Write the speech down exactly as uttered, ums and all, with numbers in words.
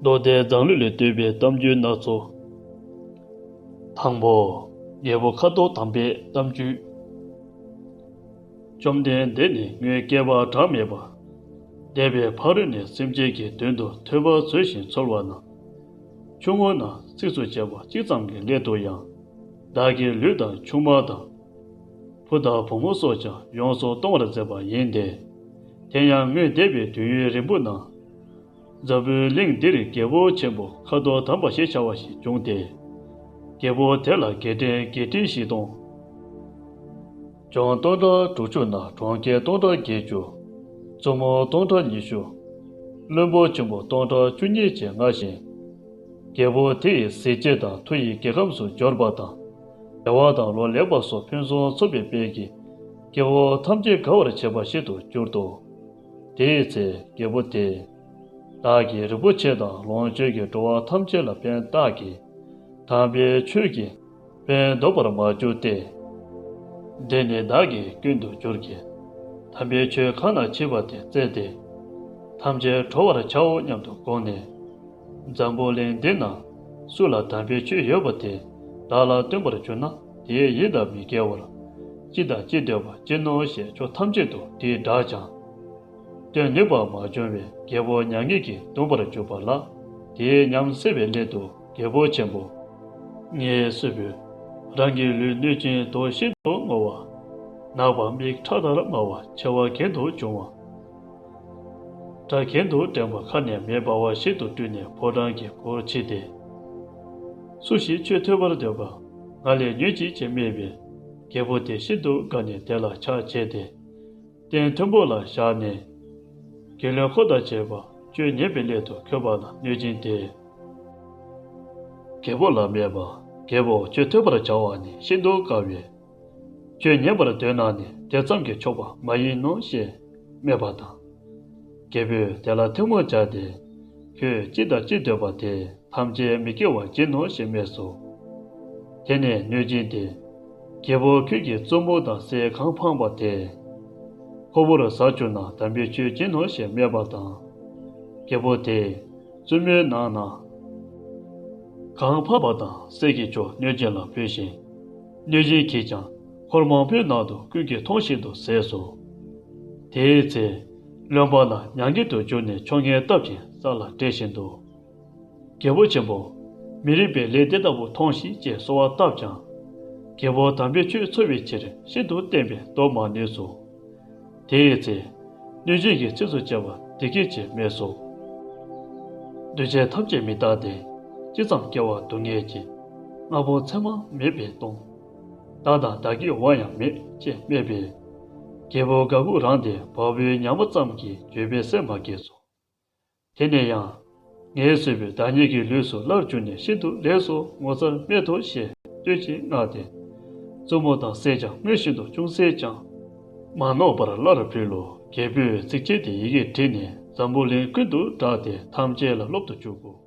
མདོ་སྡེ་མཛངས་བླུན་ལས་བཏོན་པའི་གཏམ་རྒྱུད་སྣ་ཚོགས། དང་པོ། རྒྱལ་པོ་ཁ་དོག་དམ་པའི་གཏམ་རྒྱུད། བཅོམ་ལྡན་འདས་ནི་སྔོན་བསྐལ་པ་གྲངས་མེད་པ། འདས་པའི་ཕ་རོལ་ནས་སེམས་ཅན་གྱི་དོན་དུ་ཐོས་པ་འཚོལ་ཞིང་འཚོལ་བ་ན། ཆུང་ངུ་ན་ཚིགས་སུ་བཅད་པ་གཅིག་ཙམ་གྱི་སླད་དུ་ཡང་། བདག་གི་ལུས་དང་ཆུང་མ་དང་། བུ་དང་བུ་མོ་སོགས་ཀྱང་ཡོངས་སུ་གཏོང་བར་མཛད་པ་ཡིན་ཏེ། དེ་ཡང་སྔོན་འདས་པའི་དུས་ཡུན་རིང་པོ་ན། འཛམ་བུའི་གླིང་འདིར་རྒྱལ་པོ་ཆེན་པོ་ཁ་དོག་དམ་པ་ཞེས་བྱ་བ་ཞིག་བྱུང་སྟེ། རྒྱལ་པོ་དེ་ལ་རྒྱལ་ཕྲན་བརྒྱད་ཁྲི་བཞི་སྟོང་། ལྗོངས་སྟོང་ཕྲག་དྲུག་ཅུ་ན་གྲོང་ཁྱེར་སྟོང་ཕྲག་བརྒྱད་ཅུ། བཙུན་མོ་སྟོང་ཕྲག་ཉི་ཤུ། བློན་པོ་ཆེན་པོ་སྟོང་ཕྲག་བཅུ་གཉིས་བཅས་མངའ་ཞིང་། རྒྱལ་པོ་དེ་ཡི་གཟི་བརྗིད་དང་མཐུ་ཡིས་རྒྱལ་ཁམས་སུ་འབྱོར་པ་དང་། བདེ་བ་དང་ལོ་ལེགས་པ་སོགས་ཕུན་སུམ་ཚོགས་པའི་དཔལ་གྱིས་སྐྱེ་བོ་ཐམས་ཅད་དགའ་བར་བྱེད་པ་ཞིག་ཏུ་གྱུར་ཏོ། དེའི་ཚེ་རྒྱལ་པོ་དེས། བདག་གིས་རིན་པོ་ཆེ་དང་ལོངས་སྤྱོད་ཀྱིས་འགྲོ་བ་ཐམས་ཅད་ལ་ཕན་བཏགས་ཀྱི། དམ་པའི་ཆོས་ཀྱིས་ཕན་འདོགས་པར་མ་གྱུར་ཏེ། འདི་ནི་བདག་གི་སྐྱོན་དུ་གྱུར་གྱི། དམ་པའི་ཆོས་གང་ན་མཆིས་པ་དེ་བཙལ་ཏེ། ཐམས་ཅད་གྲོལ་བར་བྱའོ་སྙམ་དུ་དགོངས་ནས། འཛམ་བུ་གླིང་འདི་ན་སུ་ལ་དམ་པའི་ཆོས་ཡོད་པ་དེ་བདག་ལ་སྟོན་པར་གྱུར་ན། དེའི་ཡིད་དང་མི་འགལ་བར། ཅི་དང་ཅི་འདོད་པ་ཅི་ནོ་ཞེས་ཕྱོགས་ཐམས་ཅད་དུ་དྲིས་བསྒྲགས་ཀྱང་། སྟོན་ནུས་པ་མ་བྱུང་བས་རྒྱལ་པོ་མྱ་ངན་གྱིས་གདུང་བར་གྱུར་པ་ལ། དེའི་ཉམས་སད་པའི་སླད་དུ་རྒྱལ་པོ་ཆེན་པོ། ངལ་གསོས་པས། རང་གི་ལུས་གནོད་ཅིང་དོ་ཤིན་ཏུ་ངུ་བ། ནག་པ་མིག་ཁྲག་ལྟར་དམར་བ་མཆེ་བ་གྱེན་དུ་འབྱུང་བ། སྐྲ་གྱེན་དུ་འགྲེང་བ་ཁ་ནས་མེ་འབར་བ་ཞིག་ཏུ་སྤྲུལ་ནས་ཕོ་བྲང་གི་སྒོར་ཕྱིན་ཏེ། སུ་ཞིག་ཆོས་ཐོས་པར་འདོད་པ། ང་ལས་ཉོན་ཅིག་ཅེས་སྨྲས་པས། རྒྱལ་པོ་དེ་ཤིན་ཏུ་དགའ་ནས་དེ་ལ་ཕྱག་བྱས་ཏེ། སྟན་མཐོན་པོ་ལ་བཞག་ནས། དགེ་སློང་འཁོར་དང་བཅས་པ་ཆོས་ཉན་པའི་སླད་དུ་འཁོད་པ་ན་གནོད་སྦྱིན་དེས། རྒྱལ་པོ་ལ་སྨྲས་པ། རྒྱལ་པོ་ཆོས་ཐོས་པར་བྱ་བ་ནི་ཤིན་ཏུ་དཀའ་བས། ཆོས་ཉན་པར་འདོད་ན་ནི་དེ་ཙམ་གྱིས་ཆོག་པ་མ་ཡིན་ནོ་ཞེས་སྨྲས་པ་དང་། རྒྱལ་པོས་དེ་ལ་ཐལ་མོ་སྦྱར་ཏེ། ཁྱོད་ཅི་དང་ཅི་འདོད་པ་དེ་ཐམས་ཅད་མི་སྐྱེ་བར་བྱིན་ནོ་ཞེས་སྨྲས་སོ། དེ་ནས་གནོད་སྦྱིན་དེས། རྒྱལ་པོ་ཁྱོད་ཀྱི་བཙུན་མོ་དང་སྲས་གང་འཕངས་པ་དེ། ཁོ་བོར་ཟ་བཅུག་ན་དམ་པའི་ཆོས་བྱིན་ནོ་ཞེས་སྨྲས་པ་དང་། རྒྱལ་པོ་དེས་བཙུན་མོའི་ནང་ན། གང་འཕངས་པ་དང་སྲས་ཀྱི་ཕྱོགས་གནོད་སྦྱིན་ལ་ཕུལ་ཞིང་། གནོད་སྦྱིན་གྱིས་ཀྱང་འཁོར་མང་པོའི་ནང་དུ་ཀུན་གྱིས་མཐོང་བཞིན་དུ་བཟས་སོ། དེའི་ཚེ། བློན་པོ་ལ་མྱ་ངན་དུ་གྱུར་ནས་ཕྱོགས་ངན་བཏབ་ཅིང་ས་ལ་བྲེགས་བཞིན་དུ། རྒྱལ་པོ་ཆེན་པོ། མི་རིགས་པས་ལས་དེ་ལྟ་བུ་མཐོང་ཞིག་ཅེས་གསོལ་བ་བཏབ་ཀྱང་། རྒྱལ་པོ་དམ་པའི་ཆོས་འཚོལ་བའི་ཕྱིར་ཤིན་ཏུ་བསྟེན་པས་བཟློག་མ་ནུས་སོ། དེའི་ཚེ། གནོད་སྦྱིན་གྱིས་ཚིགས་སུ་བཅད་པ་འདི་སྐད་ཅེས་སྨྲས་སོ། འདུས་བྱས་ཐམས་ཅད་མི་རྟག་སྟེ། ཅི་ཙམ་སྐྱེ་བ་སྡུག་བསྔལ་གྱི། ལྔ་པོ་མཚན་མ་མེད་པས་སྟོང་། བདག་དང་བདག་གི་བ་ཡང་མེད་ཅེས་སྨྲས་པས། རྒྱལ་པོ་དགའ་མགུ་རངས་ཏེ་བ་སྤུའི་ཉམས་པ་ཙམ་གྱིས་འགྱོད་པའི་སེམས་མ་སྐྱེས་སོ། དེ་ནས་ཡང་། ངལ་གསོས་པས་བདག་ཉིད་ཀྱི་ལུས་སུ་སླར་གྱུར་ནས་ཤིན་ཏུ་ལེགས་སོ། ངོ་མཚར་རྨད་དོ་ཞེས་བསྟོད་ཅིང་བསྔགས་ཏེ། བཙུན་མོ་དང་སྲས་ཀྱང་སྔོན་བཞིན་དུ་ཅུང་ཟད་ཀྱང་མ་ནོར་བར་སླར་ཕུལ་ལོ། རྒྱལ་པོས་ཚིགས་བཅད་དེ་ཡི་གེར་བྲིས་ནས་འཛམ་བུ་གླིང་ཀུན་ཏུ་བསྒྲགས་ཏེ་ཐམས་ཅད་ལ་སློབ་ཏུ་བཅུག་གོ།